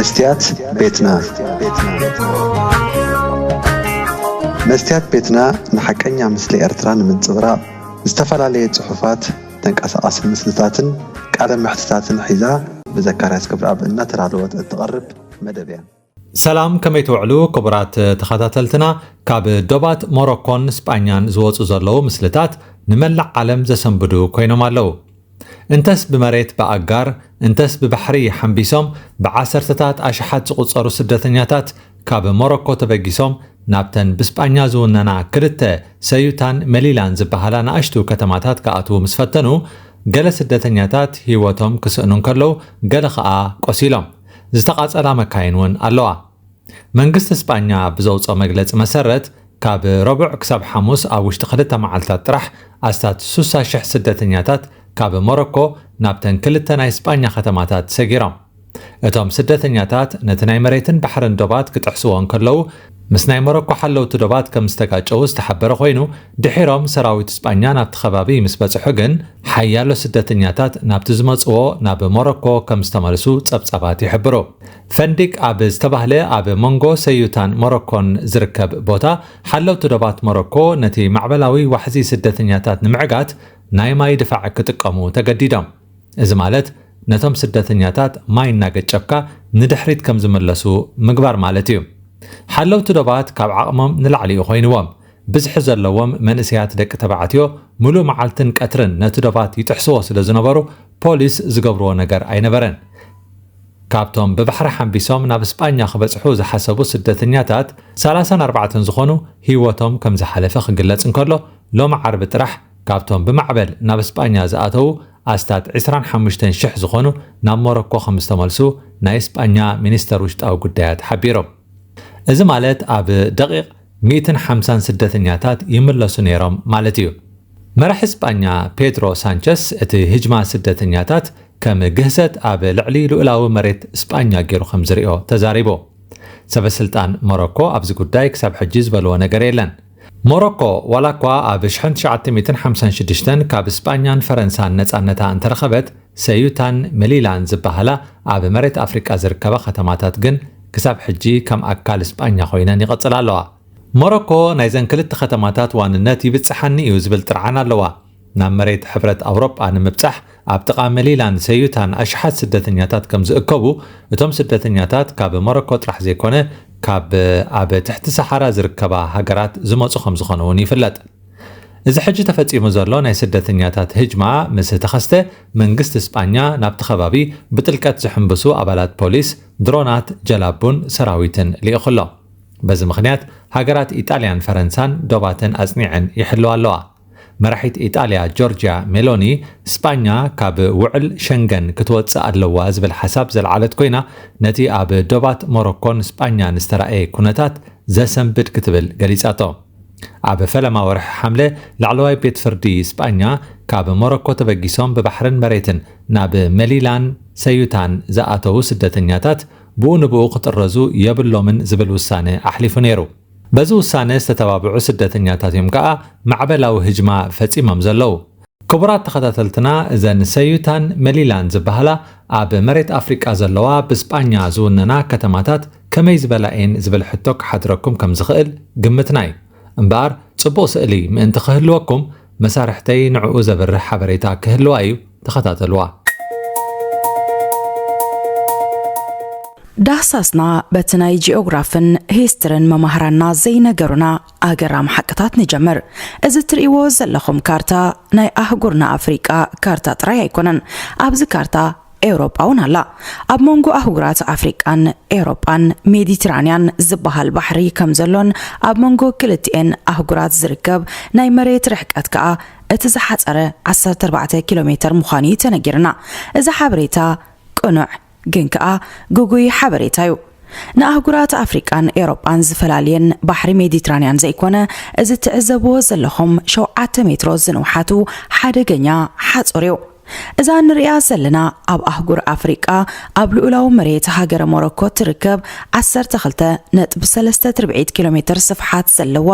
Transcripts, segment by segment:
መስትያት ቤትና። መስትያት ቤትና ንሓቀኛ ምስሊ ኤርትራ ንምንጽብራቕ ዝተፈላለየ ጽሑፋት፣ ተንቀሳቓሲ ምስልታትን ቃለ መሕትታትን ሒዛ ብዘካርያስ ክብረኣብ እናተዳለወት እትቐርብ መደብ እያ። ሰላም፣ ከመይ ትውዕሉ ክቡራት ተኸታተልትና? ካብ ዶባት ሞሮኮን ስጳኛን ዝወጹ ዘለዉ ምስልታት ንመላእ ዓለም ዘሰንብዱ ኮይኖም ኣለዉ። እንተስ ብመሬት ብኣጋር፣ እንተስ ብባሕሪ ሓምቢሶም ብዓሰርተታት ኣሽሓት ዝቑጸሩ ስደተኛታት ካብ ሞሮኮ ተበጊሶም ናብተን ብስጳኛ ዝውነና ክልተ ሰዩታን መሊላን ዝበሃላ ንኣሽቱ ከተማታት ክኣትዉ ምስ ፈተኑ፣ ገለ ስደተኛታት ህይወቶም ክስእኑ እንከለዉ፣ ገለ ኸኣ ቆሲሎም። ዝተቓጸላ መካይን እውን ኣለዋ። መንግስቲ ስጳኛ ብዘውፅኦ መግለፂ መሰረት፣ ካብ ረቡዕ ክሳብ ሓሙስ ኣብ ውሽጢ ክልተ መዓልታት ጥራሕ ኣስታት ስሳ ሽሕ ስደተኛታት ካብ ሞሮኮ ናብተን ክልተ ናይ ስጳኛ ከተማታት ሰጊሮም። እቶም ስደተኛታት ነቲ ናይ መሬትን ባሕርን ዶባት ክጥሕስዎ እንከለዉ፣ ምስ ናይ ሞሮኮ ሓለውቲ ዶባት ከም ዝተጋጨዉ ዝተሓበረ ኮይኑ፣ ድሒሮም ሰራዊት ስጳኛ ናብቲ ከባቢ ምስ በጽሑ ግን፣ ሓያሎ ስደተኛታት ናብቲ ዝመጽዎ ናብ ሞሮኮ ከም ዝተመልሱ ጸብጻባት ይሕብሩ። ፈንዲቅ ኣብ ዝተባህለ ኣብ መንጎ ሰዩታን ሞሮኮን ዝርከብ ቦታ፣ ሓለውቲ ዶባት ሞሮኮ ነቲ ማዕበላዊ ዋሕዚ ስደተኛታት ንምዕጋት ናይ ማይ ድፋዕ ክጥቀሙ ተገዲዶም። እዚ ማለት፣ ነቶም ስደተኛታት ማይ እናገጨብካ ንድሕሪት ከም ዝምለሱ ምግባር ማለት እዩ። ሓለውቲ ዶባት ካብ ዓቕሞም ንላዕሊ እዩ ኮይንዎም። ብዝሒ ዘለዎም መንእሰያት ደቂ ተባዕትዮ፣ ምሉእ መዓልትን ቀትርን ነቲ ዶባት ይጥሕስዎ ስለ ዝነበሩ፣ ፖሊስ ዝገብርዎ ነገር ኣይነበረን። ካብቶም ብባሕሪ ሓምቢሶም ናብ ስጳኛ ክበጽሑ ዝሓሰቡ ስደተኛታት፣ ሰላሳን ኣርባዕተን ዝኾኑ ህይወቶም ከም ዝሓለፈ ክግለጽ እንከሎ፣ ሎሚ ዓርቢ ጥራሕ ካብቶም ብማዕበል ናብ ስጳኛ ዝኣተዉ ኣስታት ዕስራን ሓሙሽተን ሽሕ ዝኾኑ ናብ ሞሮኮ ከም ዝተመልሱ ናይ ስጳኛ ሚኒስተር ውሽጣዊ ጉዳያት ሓቢሮም። እዚ ማለት፣ ኣብ ደቂቕ ሚእትን ሓምሳን ስደተኛታት ይምለሱ ነይሮም ማለት እዩ። መራሒ ስጳኛ ፔድሮ ሳንቸስ እቲ ህጅማ ስደተኛታት ከም ግህሰት ኣብ ልዕሊ ልኡላዊ መሬት ስጳኛ ገይሩ ከም ዝሪኦ ተዛሪቡ። ሰበስልጣን ሞሮኮ ኣብዚ ጉዳይ ክሳብ ሕጂ ዝበልዎ ነገር የለን። ሞሮኮ፣ ዋላ እኳ ኣብ ሽሕን ትሽዓተ ሚእትን ሓምሳን ሽዱሽተን ካብ ስጳኛን ፈረንሳን ነጻነታ እንተረኸበት፣ ሰዩታን መሊላን ዝበሃላ ኣብ መሬት ኣፍሪቃ ዝርከባ ከተማታት ግን ክሳብ ሕጂ ከም ኣካል ስጳኛ ኮይነን ይቐጽላ ኣለዋ። ሞሮኮ፣ ናይዘን ክልተ ከተማታት ዋንነት ይብጽሓኒ እዩ ዝብል ጥርዓን ኣለዋ። ናብ መሬት ሕብረት ኣውሮጳ ንምብጻሕ ኣብ ጥቓ መሊላን ሰዩታን ኣሽሓት ስደተኛታት ከም ዝእከቡ፣ እቶም ስደተኛታት ካብ ሞሮኮ ጥራሕ ዘይኮነ፣ ካብ ኣብ ትሕቲ ሰሓራ ዝርከባ ሃገራት ዝመጹ ከም ዝኾኑ እውን ይፍለጥ። እዚ ሕጂ ተፈጺሙ ዘሎ ናይ ስደተኛታት ህጅማ ምስ ተኸስተ፣ መንግስቲ ስጳኛ ናብቲ ከባቢ ብጥልቀት ዝሕምብሱ ኣባላት ፖሊስ፣ ድሮናት፣ ጀላቡን ሰራዊትን ልኢኹ ኣሎ። በዚ ምኽንያት፣ ሃገራት ኢጣልያን ፈረንሳን ዶባተን ኣጽኒዐን ይሕልዋ ኣለዋ። መራሒት ኢጣልያ ጆርጅያ ሜሎኒ፣ ስጳኛ ካብ ውዕል ሸንገን ክትወጽእ ኣለዋ ዝብል ሓሳብ ዘልዓለት ኮይና፣ ነቲ ኣብ ዶባት ሞሮኮን ስጳኛን ዝተራእየ ኩነታት ዘሰንብድ ክትብል ገሊጻቶ። ኣብ ፈለማ ወርሒ ሓምለ፣ ላዕለዋይ ቤት ፍርዲ ስጳኛ፣ ካብ ሞሮኮ ተበጊሶም ብባሕርን መሬትን ናብ መሊላን ሰዩታን ዝኣተዉ ስደተኛታት ብኡ ንብኡ ክጥረዙ የብሎምን ዝብል ውሳነ ኣሕሊፉ ነይሩ። በዚ ውሳነ ዝተተባብዑ ስደተኛታት እዮም ከኣ ማዕበላዊ ህጅማ ፈጺሞም ዘለዉ። ክቡራት ተኸታተልትና፣ እዘን ሰዩታን መሊላን ዝበሃላ ኣብ መሬት ኣፍሪቃ ዘለዋ ብስጳኛ ዝውነና ከተማታት ከመይ ዝበላ እየን ዝብል ሕቶ ክሓድረኩም ከም ዝኽእል ግምትና እዩ። እምበኣር፣ ጽቡቕ ስእሊ ምእንቲ ክህልወኩም፣ መሳርሕተይ ንዕኡ ዘብርህ ሓበሬታ ክህልዋ እዩ። ተኸታተልዋ። ዳህሳስና በቲ ናይ ጂኦግራፍን ሂስትርን መማህራንና ዘይነገሩና ኣገራሚ ሓቅታት ንጀምር። እዚ እትርእይዎ ዘለኹም ካርታ ናይ ኣህጉርና ኣፍሪቃ ካርታ ጥራይ ኣይኮነን። ኣብዚ ካርታ ኤውሮጳ እውን ኣላ። ኣብ መንጎ ኣህጉራት ኣፍሪቃን ኤውሮጳን ሜዲትራንያን ዝበሃል ባሕሪ ከም ዘሎን ኣብ መንጎ ክልቲኤን ኣህጉራት ዝርከብ ናይ መሬት ርሕቀት ከኣ እቲ ዝሓጸረ ዓሰርተ ኣርባዕተ ኪሎ ሜተር ምዃኑ እዩ ተነጊርና። እዚ ሓበሬታ ቅኑዕ ግን ከኣ ግጉይ ሓበሬታ እዩ። ንኣህጉራት ኣፍሪቃን ኤውሮጳን ዝፈላልየን ባሕሪ ሜዲትራንያን ዘይኮነ፣ እዚ ትዕዘብዎ ዘለኹም ሸውዓተ ሜትሮ ዝንውሓቱ ሓደገኛ ሓጹር እዩ። እዛ ንርእያ ዘለና ኣብ ኣህጉር ኣፍሪቃ ኣብ ልኡላዊ መሬት ሃገረ ሞሮኮ ትርከብ ዓሰርተ ክልተ ነጥቢ ሰለስተ ትርብዒት ኪሎ ሜትር ስፍሓት ዘለዋ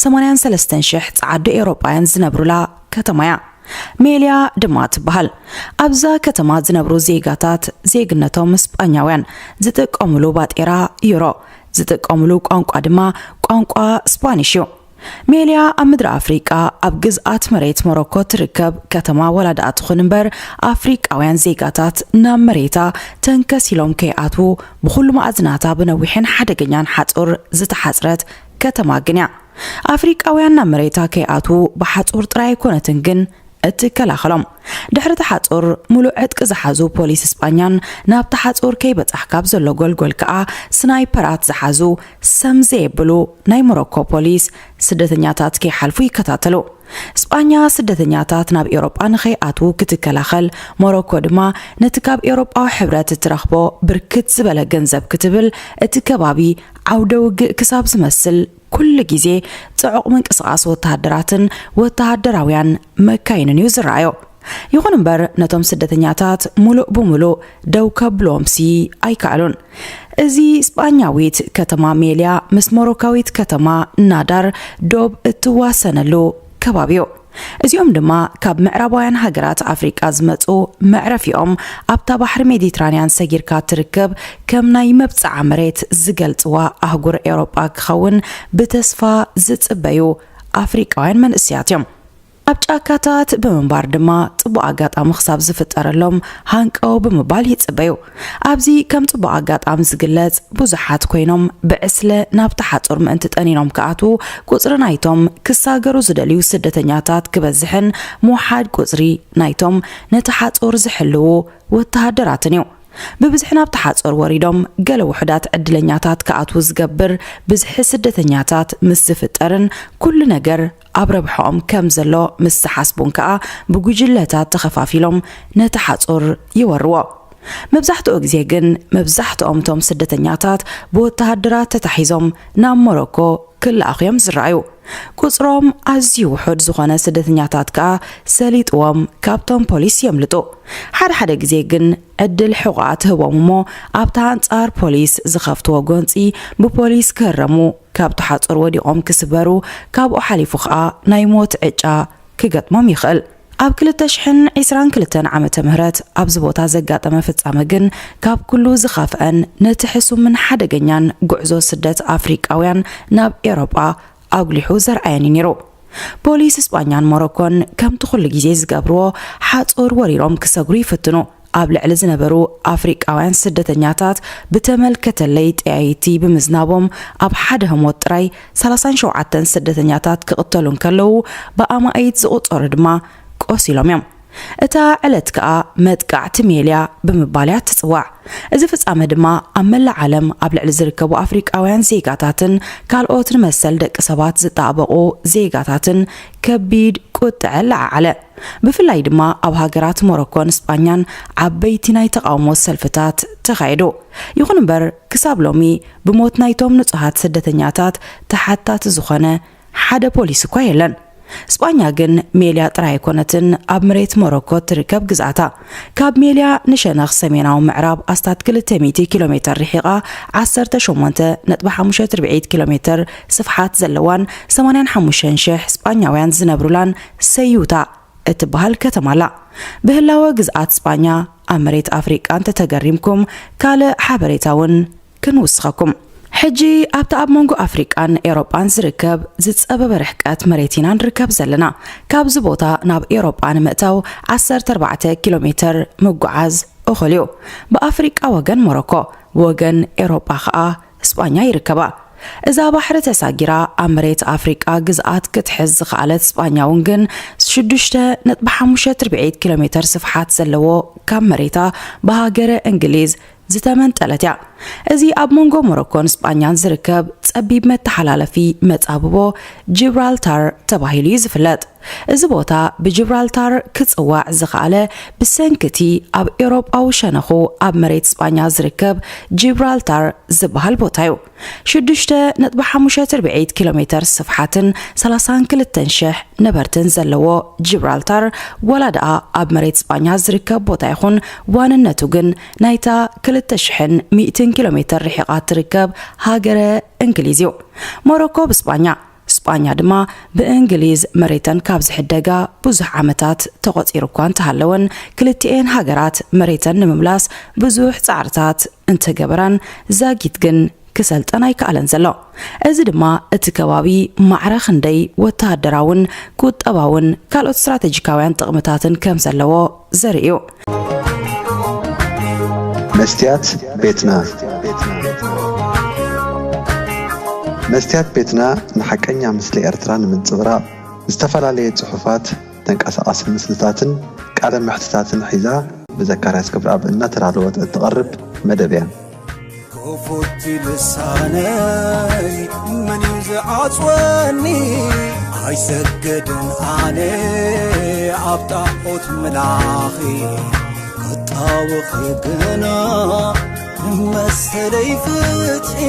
ሰማንያን ሰለስተን ሽሕ ጸዓዱ ኤውሮጳውያን ዝነብሩላ ከተማ እያ። ሜልያ ድማ ትበሃል። ኣብዛ ከተማ ዝነብሩ ዜጋታት ዜግነቶም ስጳኛውያን፣ ዝጥቀምሉ ባጤራ ዩሮ፣ ዝጥቀምሉ ቋንቋ ድማ ቋንቋ ስፓኒሽ እዩ። ሜልያ ኣብ ምድሪ ኣፍሪቃ ኣብ ግዝኣት መሬት ሞሮኮ ትርከብ ከተማ ዋላ ደኣ ትኹን እምበር፣ ኣፍሪቃውያን ዜጋታት ናብ መሬታ ተንከስ ኢሎም ከይኣትዉ ብኹሉ መኣዝናታ ብነዊሕን ሓደገኛን ሓጹር ዝተሓጽረት ከተማ ግን እያ። ኣፍሪቃውያን ናብ መሬታ ከይኣትዉ ብሓጹር ጥራይ ኣይኮነትን ግን እትከላኸሎም። ድሕሪ እቲ ሓጹር ምሉእ ዕጥቂ ዝሓዙ ፖሊስ ስጳኛን ናብቲ ሓጹር ከይበጻሕካ ኣብ ዘሎ ጎልጎል ከኣ ስናይፐራት ዝሓዙ ሰም ዘየብሉ ናይ ሞሮኮ ፖሊስ ስደተኛታት ከይሓልፉ ይከታተሉ። ስጳኛ ስደተኛታት ናብ ኤውሮጳ ንኸይኣትዉ ክትከላኸል፣ ሞሮኮ ድማ ነቲ ካብ ኤውሮጳዊ ሕብረት እትረኽቦ ብርክት ዝበለ ገንዘብ ክትብል፣ እቲ ከባቢ ዓውደ ውግእ ክሳብ ዝመስል ኩሉ ግዜ ጽዑቕ ምንቅስቓስ ወተሃደራትን ወተሃደራውያን መካይንን እዩ ዝረኣዮ። ይኹን እምበር፣ ነቶም ስደተኛታት ሙሉእ ብሙሉእ ደው ከብልዎምሲ ኣይከኣሉን። እዚ ስጳኛዊት ከተማ ሜልያ ምስ ሞሮካዊት ከተማ ናዳር ዶብ እትዋሰነሉ ከባቢ እዩ። እዚኦም ድማ ካብ ምዕራባውያን ሃገራት ኣፍሪቃ ዝመጹ፣ መዕረፊኦም ኣብታ ባሕሪ ሜዲትራንያን ሰጊርካ ትርከብ ከም ናይ መብጽዓ መሬት ዝገልጽዋ ኣህጉር ኤውሮጳ ክኸውን ብተስፋ ዝጽበዩ ኣፍሪቃውያን መንእሰያት እዮም። ኣብ ጫካታት ብምንባር ድማ ጽቡቕ ኣጋጣሚ ክሳብ ዝፍጠረሎም ሃንቀው ብምባል ይጽበዩ። ኣብዚ ከም ጽቡቕ ኣጋጣሚ ዝግለጽ፣ ብዙሓት ኮይኖም ብዕስለ ናብቲ ሓጹር ምእንቲ ጠኒኖም ክኣትዉ፣ ቁጽሪ ናይቶም ክሳገሩ ዝደልዩ ስደተኛታት ክበዝሕን ምውሓድ ቁጽሪ ናይቶም ነቲ ሓጹር ዝሕልዉ ወተሃደራትን እዩ። ብብዝሒ ናብቲ ሓጹር ወሪዶም ገለ ውሑዳት ዕድለኛታት ክኣትዉ ዝገብር ብዝሒ ስደተኛታት ምስ ዝፍጠርን ኩሉ ነገር ኣብ ረብሓኦም ከም ዘሎ ምስ ዝሓስቡን ከኣ ብጉጅለታት ተኸፋፊሎም ነቲ ሓጹር ይወርዎ። መብዛሕትኡ ግዜ ግን መብዛሕትኦም እቶም ስደተኛታት ብወተሃደራት ተታሒዞም ናብ ሞሮኮ ክለኣኹ እዮም ዝረኣዩ። ቁጽሮም ኣዝዩ ውሑድ ዝኾነ ስደተኛታት ከኣ ሰሊጥዎም ካብቶም ፖሊስ የምልጡ። ሓደ ሓደ ግዜ ግን ዕድል ሕቖኣ ትህቦም እሞ ኣብቲ ኣንጻር ፖሊስ ዝኸፍትዎ ጎንጺ ብፖሊስ ክህረሙ፣ ካብቲ ሓጹር ወዲቖም ክስበሩ፣ ካብኡ ሓሊፉ ከኣ ናይ ሞት ዕጫ ክገጥሞም ይኽእል። ኣብ ክልተ ሽሕን ዕስራን ክልተን ዓመተ ምህረት ኣብዚ ቦታ ዘጋጠመ ፍጻመ ግን ካብ ኩሉ ዝኸፍአን ነቲ ሕሱምን ሓደገኛን ጉዕዞ ስደት ኣፍሪቃውያን ናብ ኤውሮጳ ኣጉሊሑ ዘርኣየን እዩ ነይሩ። ፖሊስ ስጳኛን ሞሮኮን ከምቲ ኩሉ ግዜ ዝገብርዎ ሓጹር ወሪሮም ክሰግሩ ይፍትኑ። ኣብ ልዕሊ ዝነበሩ ኣፍሪቃውያን ስደተኛታት ብተመልከተለይ ጠያይቲ ብምዝናቦም ኣብ ሓደ ህሞት ጥራይ ሰላሳን ሸውዓተን ስደተኛታት ክቕተሉ እንከለዉ ብኣማኢት ዝቑጸሩ ድማ ቆሲሎም እዮም። እታ ዕለት ከኣ መጥቃዕቲ ሜልያ ብምባል እያ ትጽዋዕ። እዚ ፍጻመ ድማ ኣብ መላእ ዓለም ኣብ ልዕሊ ዝርከቡ ኣፍሪቃውያን ዜጋታትን ካልኦት ንመሰል ደቂ ሰባት ዝጣበቑ ዜጋታትን ከቢድ ቁጥዐ ኣለዓዓለ። ብፍላይ ድማ ኣብ ሃገራት ሞሮኮን ስጳኛን ዓበይቲ ናይ ተቓውሞ ሰልፍታት ተኻየዱ። ይኹን እምበር፣ ክሳብ ሎሚ ብሞት ናይቶም ንጹሃት ስደተኛታት ተሓታቲ ዝኾነ ሓደ ፖሊስ እኳ የለን። ስጳኛ ግን ሜልያ ጥራይ ኣይኮነትን ኣብ መሬት ሞሮኮ ትርከብ ግዝኣታ። ካብ ሜልያ ንሸነኽ ሰሜናዊ ምዕራብ ኣስታት ክልተ ሚእቲ ኪሎ ሜተር ርሒቓ፣ ዓሰርተ ሸሞንተ ነጥቢ ሓሙሽተ ርብዒት ኪሎ ሜተር ስፍሓት ዘለዋን ሰማንያን ሓሙሽተን ሽሕ ስጳኛውያን ዝነብሩላን ሰዩታ እትበሃል ከተማ ኣላ። ብህላወ ግዝኣት ስጳኛ ኣብ መሬት ኣፍሪቃ እንተተገሪምኩም፣ ካልእ ሓበሬታ እውን ክንውስኸኩም። ሕጂ ኣብቲ ኣብ መንጎ ኣፍሪቃን ኤውሮጳን ዝርከብ ዝጸበበ ርሕቀት መሬት ኢና ንርከብ ዘለና። ካብዚ ቦታ ናብ ኤውሮጳ ንምእታው ዓሰርተ ኣርባዕተ ኪሎ ሜተር ምጉዓዝ እኹል እዩ። ብኣፍሪቃ ወገን ሞሮኮ፣ ብወገን ኤውሮጳ ኸኣ ስጳኛ ይርከባ። እዛ ባሕሪ ተሳጊራ ኣብ መሬት ኣፍሪቃ ግዝኣት ክትሕዝ ዝኸኣለት ስጳኛ እውን ግን ሽዱሽተ ነጥቢ ሓሙሽተ ርብዒት ኪሎ ሜተር ስፍሓት ዘለዎ ካብ መሬታ ብሃገረ እንግሊዝ ዝተመንጠለት እያ። እዚ ኣብ መንጎ ሞሮኮን ስጳኛን ዝርከብ ጸቢብ መተሓላለፊ መጻብቦ ጂብራልታር ተባሂሉ እዩ ዝፍለጥ። እዚ ቦታ ብጂብራልታር ክጽዋዕ ዝኸኣለ ብሰንኪ እቲ ኣብ ኤውሮጳዊ ሸነኹ ኣብ መሬት ስጳኛ ዝርከብ ጂብራልታር ዝበሃል ቦታ እዩ። ሽዱሽተ ነጥቢ ሓሙሽተ ርብዒት ኪሎ ሜተር ስፍሓትን ሰላሳን ክልተን ሽሕ ነበርትን ዘለዎ ጂብራልታር፣ ዋላ ደኣ ኣብ መሬት ስጳኛ ዝርከብ ቦታ ይኹን፣ ዋንነቱ ግን ናይታ ክልተ ሽሕን ሚእትን ኪሎ ሜተር ርሒቓ ትርከብ ሃገረ እንግሊዝ እዩ። ሞሮኮ ብስጳኛ፣ ስጳኛ ድማ ብእንግሊዝ መሬተን ካብ ዝሕደጋ ብዙሕ ዓመታት ተቖጺሩ እኳ እንተሃለወን፣ ክልቲኤን ሃገራት መሬተን ንምምላስ ብዙሕ ጻዕርታት እንተገበራን፣ ዛጊት ግን ክሰልጠን ኣይከኣለን ዘሎ። እዚ ድማ እቲ ከባቢ ማዕረ ክንደይ ወተሃደራውን ቁጠባውን ካልኦት ስትራተጂካውያን ጥቕምታትን ከም ዘለዎ ዘርኢ እዩ። መስትያት ቤትና። መስትያት ቤትና ንሓቀኛ ምስሊ ኤርትራ ንምንጽብራቕ ዝተፈላለየ ጽሑፋት፣ ተንቀሳቓሲ ምስልታትን ቃለ መሕትታትን ሒዛ ብዘካርያስ ክብረኣብ እናተዳለወት እትቐርብ መደብ እያ። ክፉት ልሳነይ መን እዩ ዝዓጽወኒ? ኣይሰግድን ኣነ ኣብ ጣዖት ምላኺ፣ ክጣወኺ ግና መሰለይ ፍትሒ።